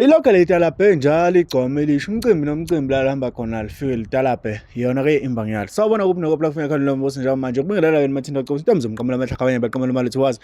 Ilokho litalabhe njalo igcome elisha umcimbi nomcimbi la lihamba khona lifike litalabhe yona-ke imbangi yalo. Sawubona kuphi nokuphi la kufika khona lo mbuso njengoba manje kubingelela wena mathinta cobisa intombi zomqamela amehlo abanye baqamela imali wazi.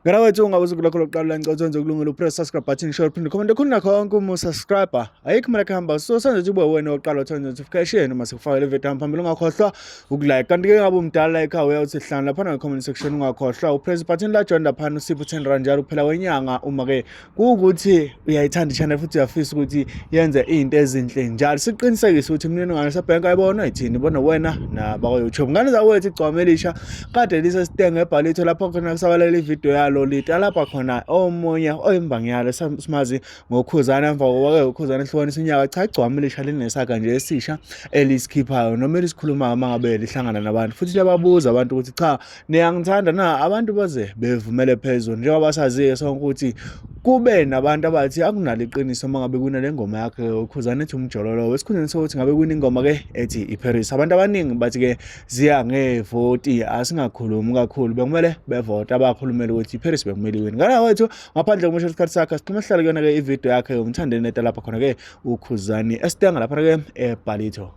Ngena wethu ungabe usuku lakho lokuqala la ngicela wenze ukulungela upress subscribe button share uphinde comment khona nakho konke uma usubscribe ayikho imali ekuhamba so senze ukuthi ube wena oqala uthola notification uma sikufakele ivideo phambili ungakhohlwa ukulike kanti ke ngabe umdala like uyawuthi hlanu lapha na comment section ungakhohlwa upress button la join lapha usipho 10 rand njalo kuphela kwenyanga uma ke kuwukuthi uyayithanda i-channel futhi uyafisa ukuthi yenze izinto ezinhle njalo siqinisekise ukuthi imininingwane sebhenki ayibonwa yithini ibona wena nabakwa-youtube ngane zakwethu igcwama elisha kade lisesitenge ebhalitho lapho khona kusabalala ividiyo yalo lita lapha khona omunye oyimbangi yalo simazi ngokhuzana emva kokuba-ke ukhuzana ehlukanisa unyaka cha igcwama elisha linesaga nje esisha elisikhiphayo noma elisikhulumayo uma ngabe lihlangana nabantu futhi liyababuza abantu ukuthi cha niyangithanda na abantu baze bevumele phezulu njengoba saziyo sonke ukuthi kube nabantu abathi akunalo iqiniso uma ngabe kunale ngoma yakhe ukhuzana ethi umjololo esikhundleni sokuthi ngabe kuningoma ke ethi iParis abantu abaningi bathi ke ziya ngevoti asingakhulumi kakhulu bekumele bevote abakhulumela ukuthi iParis bekumele iwini ngana wethu ngaphandle kokusho isikhathi sakhe sixhume sihlale kuyona ke ivideo yakhe yomthandeni neta lapha khona ke ukhuzani esitenga lapha ke eBalito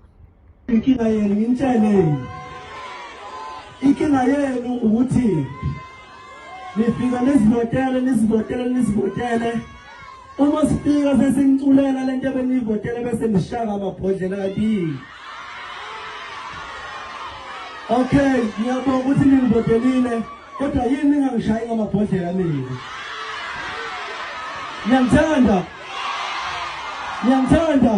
Inkinga yenu ngintshele. Inkinga yenu ukuthi nifika nizivotele nizivotele nizivotele uma sifika sesiniculela lento ebeniyivotele bese nishaka amabhodlela kanti Okay, ngiyabonga ukuthi ningivotelile kodwa yini ningangishayi ngamabhodlela mina? Ngiyangithanda. Ngiyangithanda.